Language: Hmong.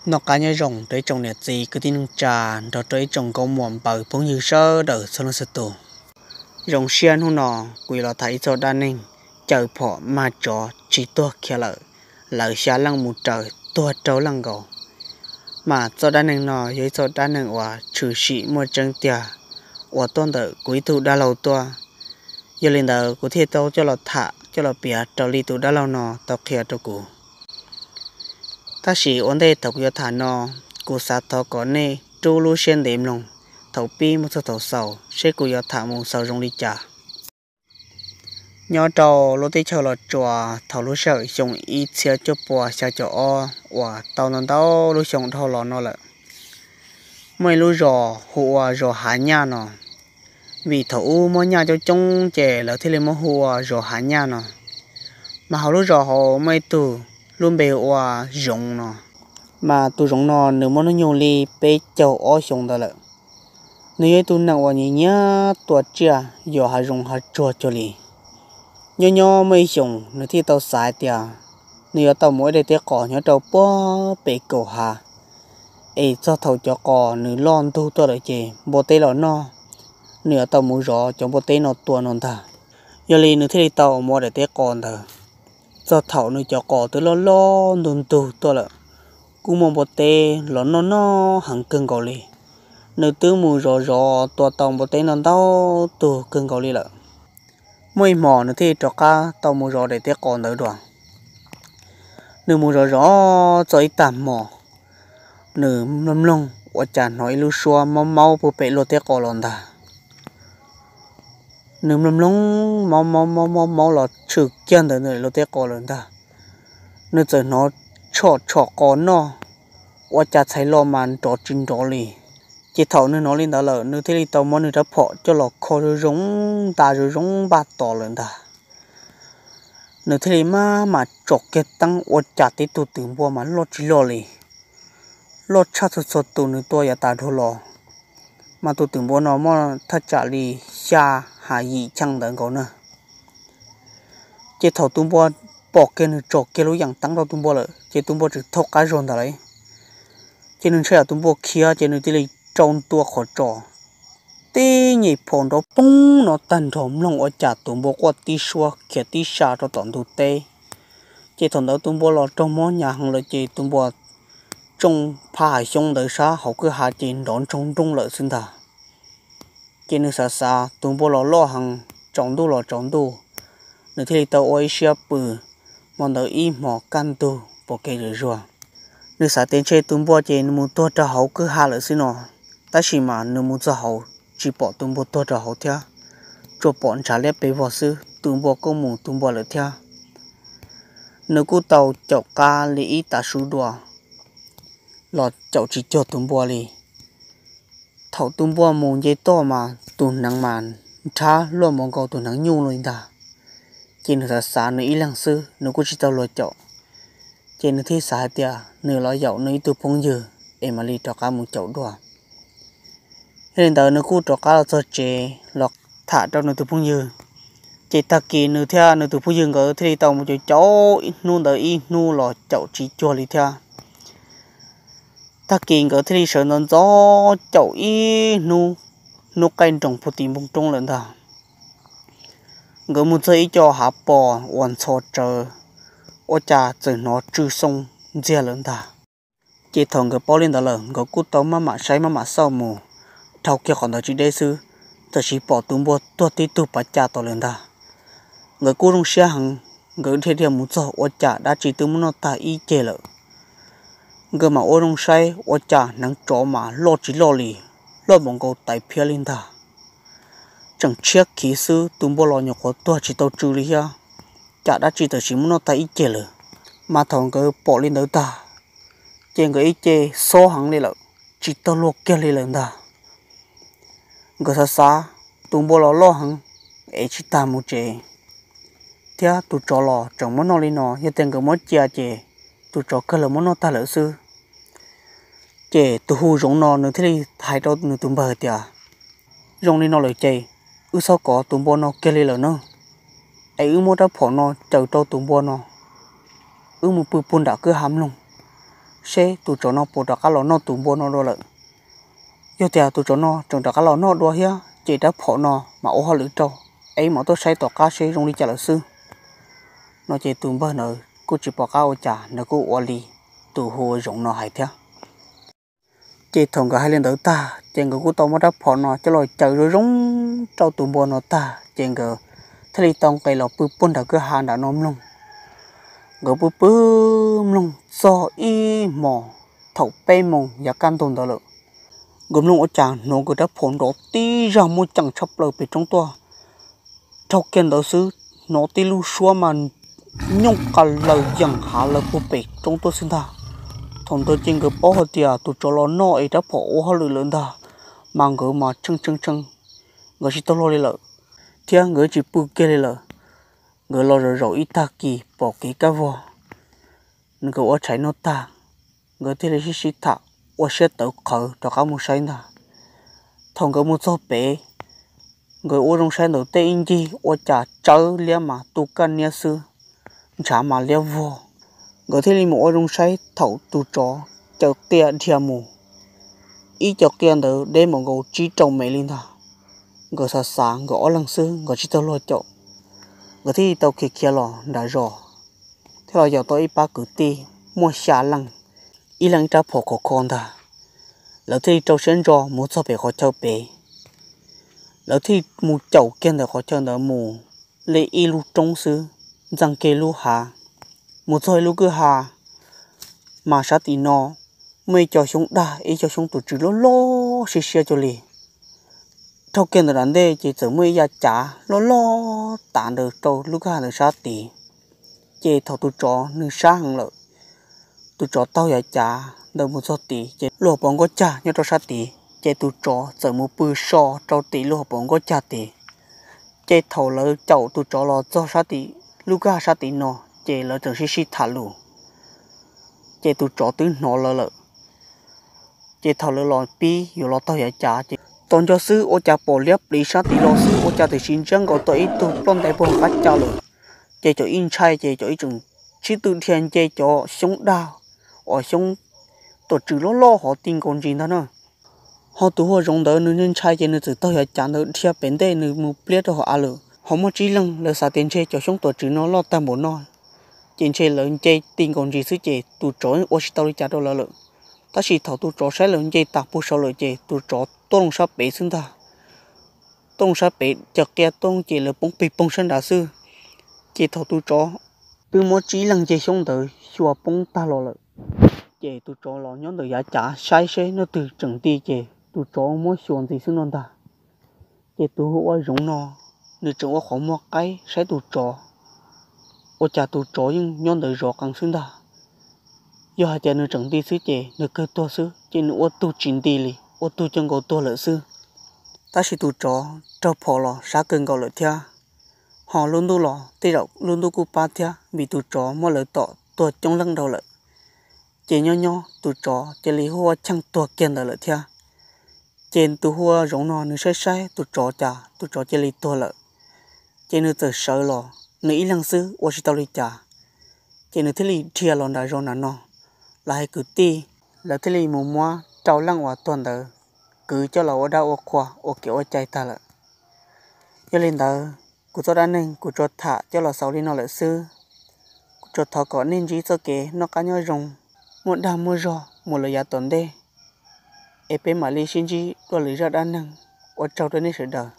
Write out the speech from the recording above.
Noj qab nyob zoo rau ib tsoom niam txiv kwv tij neej tsa nrog rau ib tsoom nkauj muam npawg phooj ywg sawv daws txhua leej txhua tus. Zoo siab hnub no kuv yuav los tham ib txog dab neeg caws phom mag tsov tsis tuag khiav lawm, lawv xya leej mus raws tuag raug leej nkaus. Mas txoj dab neeg no yog ib txoj dab neeg uas tshwm sim muaj tseeb tiag uas tuaj ntawm kuv ib tug dab laug tuaj. Yog li ntawd kuv thiaj tau coj los tham coj los piav raws li tus dab laug no tau qhia rau kuv. Tab sis ua ntej thaum kuv yuav tham no, kuv xav thov kom nej rub lub siab ntev mloog thaum pib mus txog thaum xaus seb kuv yuav tham mus xaus zoo li cas. Nyob rau lub teb chaws Los Tsuas thaum lub sij hawm xyoo ib txhiab cuaj pua xya caum ob uas tau ntau ntau lub xyoo dhau los no lawm, muaj ib lub zos hu ua zos Hav Nyaj no. Vim thaum ub muab nyaj coob coob ces lawv thiaj li muab hu ua zos Hav Nyaj no. Mas hauv lub zos hauv muaj ib tug lub npe ua Zoov no. Mas tus Zoov no nws muaj hnub nyoog li peb caug ob xyoos ntawd lawm. Nws yog ib tug neeg uas nyiam nyiam tua tsiaj, yos hav zoov hav tsuag cuag li. Nyob nyob muaj ib xyoos nws thiaj tau xav hais tias nws yuav tau mus ua daim teb qos nyob rau puag pem kaum hav, es txog thaum cov qos nws loj ntug tuaj lawm ces npua teb los noj, nws yuav tau mus zov cov npua teb no tua no ntag. Yog li nws thiaj li tau mus ua daim teb qos ntawd. Txog thaum nws cov qos twb loj loj ntug ntug tuaj lawm, kuj muaj npua teb los noj noj heev kawg nkaus li. Nws twb mus zov zov tua tau npua teb no ntau tug kawg nkaus li lawm. Muaj ib hmos nws thiaj rov qab tau mus zov daim teb qos ntawd dua. Nws mus zov zov txog ib tag hmo, nws mloog mloog ua cas hnov ib lub suab maub maub puag pem luag teb qos los ntag. Nws mloog mloog maub maub maub maub maub los tshwm kiag ntawd ntawm luag teb qos lawm ntag. Nws txawm hnov tshom tshom qos noj, ua cas txhais los mas nrov tsis nrov li. Ces thaum nws hnov li ntawd lawm nws thiaj li tau muab nws rab phom coj los kho zoo zoo, nta zoo zoo npaj tos lawm ntag. Nws thiaj li maj mam tsom kiag teeb ua cas tib tug twm npua mas loj tsis loj li, loj tshaj txhua txhua tus nws tua yav tas dhau los. Mas tus twm npua no muaj thaj tsam li xya ha yim cheej ntawd nkaus na. Ces thaum tus npua pom kiag nws tsom kiag lub yeem teeb rau tus npua lawm ces tus npua tseem thaub qab zog ntag lauj. Ces nws ntshai yam tus npua khiav ces nws cia li rau ntua qhov tsos, tib nyem phom nrov poob no tag nrho mloog ua cas tus npua quaj tib suab khiav tib sa rau tom ntug teb. Ces thaum ntawd tus npua los raug mob hnyav heev lawm ces tus npua tsoo phaj hav xyoob ntawd sab hauv kwj ha ces nrov ntsoog nrooj lawm xwb ntag. Ces nws xav xav tus npua los loj heev, tsaus ntuj los tsaus ntuj, nws thiaj li tau ua ib siab pw. Hmo ntawd ib hmos kaj ntug pom kev zuj zus, nws xav tias ntshe tus npua ces nws mus tuag rau hauv kwj ha lawm xwb no. Tab sis mas nws mus txog hauv tsis pom tus npua tuag rau hauv thiab, tsuas pom ntshav liab pes vog xwb, tus npua kuj mus tus npua lawm thiab. Nws kuj tau caum qab li ib tav su dua los caum tsis cuag tus npua li. Thaum tus npua mus nce toj mas tus hneev mas nrhab luaj npaum nkaus tus hneev nyuj li ntag. Ces nws xav xav nws ib leeg xwb nws kuj tsis tau luag caum, ces nws thiaj xav hais tias nws los yaum nws ib tug phooj ywg es mam li rov qab mus caum dua. Yog li ntawd nws kuj rov qab los txog tsev los tham rau nws tus phooj ywg. Ces tag kis nws thiab nws tus phooj ywg nkawd thiaj li tau mus caum caum ib hnub ntawd ib hnub los caum tsis cuag li thiab. Tag kis nkawd thiaj li sawv ntxov ntxov caum ib hnub, hnub qaij nroos puag tim npoo roob lawm ntag. Nkawd mus txog ib co hav pos uas ntxhov tsawv, ua cas txawm hnov tsw xoo ntxiag lawm ntag. Ces thaum nkawd paub li ntawd lawm nkawd kuj tau maj mam saib maj mam xauj mus, dhau kiag qhov ntawd tsis deb xwb, tam sim pom tus npua tuag tib tug pav cas tom lawm ntag. Nkawd kuj zoo siab heev, nkawd dhia dhia mus txog ua cas dab tsi twb muab noj tag ib ceg lawm. Nkawd mam ua zoo saib ua cas hneev tsov mas loj tsis loj li, loj npaum nkaus tais phiab li ntag. Tseem tshiab khiv xwb tus npua los nyuam qhuav tuag tsis tau tsw li thiab, cas dab tsi tam sim muab noj tag ib ceg lawm. Mas thaum nkawd pom li ntawd tag, ces nkawd ib ce xob heev li lawm, tsis tau luag kiag li lawm ntag. Nkawd xav xav, tus npua los loj heev, es tsis tas mus tsev, thiab tus tsov los tseem muab noj li no, yog tias nkawd muab cia ces tus tsov kawg los muab noj tag lawm xwb. Ces tus hu Zoov no nws thiaj li hais rau nws tus npawg tias, zoo li no lawm ces wb txhob kov tus npua no kiag li lawm na, es wb muab rab phom no caws rau tus npua no, wb mus pw puag nram kwj ha mloog, seb tus tsov no puas rov qab los noj tus npua no dua lawm. Yog tias tus tsov no tseem rov qab los noj dua thiab ces rab phom no mas ua hauj lwm rau, es mam tuaj saib tom qab seb zoo li cas lawm xwb. No ces tus npawg ntawd kuj tsis pom qab ua cas, nws kuj ua li tus hu ua Zoov no hais thiab. Ces thaum nkawd hais li ntawd tag ces nkawd kuj tau muab rab phom no coj los caws zoo zoo rau tus npua no tag ces nkawd thiaj li tau nqes los pw puag nram kwj ha nram no mloog. Nkawd pw pw mloog txog ib hmos thaum peb moos yav kaj ntug ntawd lawm, nkawd mloog ua cas hnov nkawd rab phom nrov tib zaj muaj ceem tshaj plaws pem roob tuaj. Dhau kiag ntawd xwb, hnov tib lub suab mas nyooj qa laws yeem hav lawv puag pem roob tuaj xwb ntag. Thaum ntawd ces nkawd paub hais tias tus tsov los noj es rab phom ua hauj lwm lawm ntag, mas nkawd mas tshee tshee tshee, nkawd tsis tau luag li lawm, thiab nkawd tsis pw kiag li lawm. Nkawd los zaum zaum ib tag kis pom kev kaj vog, nkawd ua tshais noj tag, nkawd thiaj li sib sib tham ua siab tawv qhawv rov qab mus saib ntag. Thaum nkawd mus txog pem, nkawd ua zoo saib ntawm tej ib ncig ua cas tsawb liab mas tu kaj niab xwb, ntshav mas liab vog. Nkawd thiaj li mus ua zoo saib thaum tus tsov caws qia dhia mus, ib co qia ntawd deb npaum nkaus tsib rau mev li ntag. Nkawd xav xav nkawd ob leeg xwb nkawd tsis tau luag caum, nkawd thiaj li tau khiav khiav los nram zos, thiab los yaum tau ib pab kwv tij muaj xya leej, ib leeg ib rab phom khov kho ntag. Lawv thiaj li rau siab ntso mus txog pem qhov chaw pem, lawv thiaj mus caum kiag ntawm qhov chaw ntawd mus li ib lub roob xwb, ntxeev kiag lub hav, mus txog ib lub kwj ha, mas sab tim no muaj ib co xyoob daj ib co xyoob tuam tswv loj loj siab siab cuag li. Dhau kiag ntawm nram ntej ces txawm muaj ib yav cav loj loj tav ntawd rau lub kwj ha ntawd sab tid. Ces thaum tus tsov nws sab heev lawm, tus tsov taug yav cav ntawd mus txog tid ces lub hauv paus nkoj cag nyob rau sab tid, ces tus tsov txawm mus pw so rau tim lub hauv paus nkoj cag tid. Ces thaum lawv caum tus tsov los txog sab tim lub kwj ha sab tim no, ces lawv tseem sib sib tham lus, ces tus tsov twb hnov lawv lawm. Ces thaum lawv los pib yuav los taug yav cav ces tos nco xwb ua cas pom liab pliv sab tim los xwb ua cas tam sim ntsiab nkaus tau ib tug ploj ntais puag qab cav lawm. Ces cov ib ntshai ces cov ib tseem sib tw dhia nce cov xyoob daj uas xyoob tuam tswv loj loj hov ti nkaus ntsis ntag na. Ho tus hu ua Zoov ntawd nws ntshai ces nws txawm taug yav cav ntawd dhia pem ntej nws mus pliab rau hauv av lawm. Ho muaj tsib leeg lawv xav tias ntshe cov xyoob tuam tswv no loj tag npaum no, ces ntshe lawv nce ti nkaus ntsis xwb ces tus tsov ua tsis tau li cas rau lawv lawm. Tab sis thaum tus tsov saib lawv nce tas puag saud lawm ces tus tsov tuaj loo sab pem xwb ntag. Tuaj loo sab pem, cov qia tuaj ces lawv poob pig poog sab nrad xwb. Ces thaum tus tsov twb muab tsib leeg nce xyoob ntawd xyuas poob tag los lawm, ces tus tsov los nyob ntawm yav cav saib seb leej twg tseem nti ces tus tsov muab xyuas ntxiv xwb no ntag. Ces tus hu ua Zoov no, nws tseem ua qhov muag qaib saib tus tsov, ua cas tus tsov yeej nyob ntawd zov qees xwb ntag. Yog hais tias nws tseem nti xwb ces nws kawg tuag xwb, ces nws ua tug tsis nti li, ua tug coj nkaus tuag lawm xwb. Tab sis tus tsov raug phom los sab kawg nkaus lawm thiab. Ho lub ntuj los tej zaum lub ntuj kuj pab thiab vim tus tsov muab lawv tom tuag coob leej dhau lawm. Ces nyob nyob tus tsov cia li hu ua cheej tuag kiag ntawd lawm thiab. Ces tus hu ua Zoov no nws saib saib tus tsov cas tus tsov cia li tuag lawm. Ces nws txawm sawv los nws ib leeg xwb ua tsis tau li cas, ces nws thiaj li dhia los nram zos nram no. Lawv hais kwv tij, lawv thiaj li mus muab rau leej uas tuag ntawd kwv coj los ua dab ua qhua ua kev ua cai tag lawm. Yog li ntawd, kuv txoj dab neeg kuv tsuas tham coj los xaus li no lawm xwb. Kuv tsuas thov kom nej ntsib txoj kev noj qab nyob zoo, muaj dag muaj zog mus lawm yav tom ntej, es peb mam li sib ntsib dua lwm zaj dab neeg. Ua tsaug rau nej sawv daws.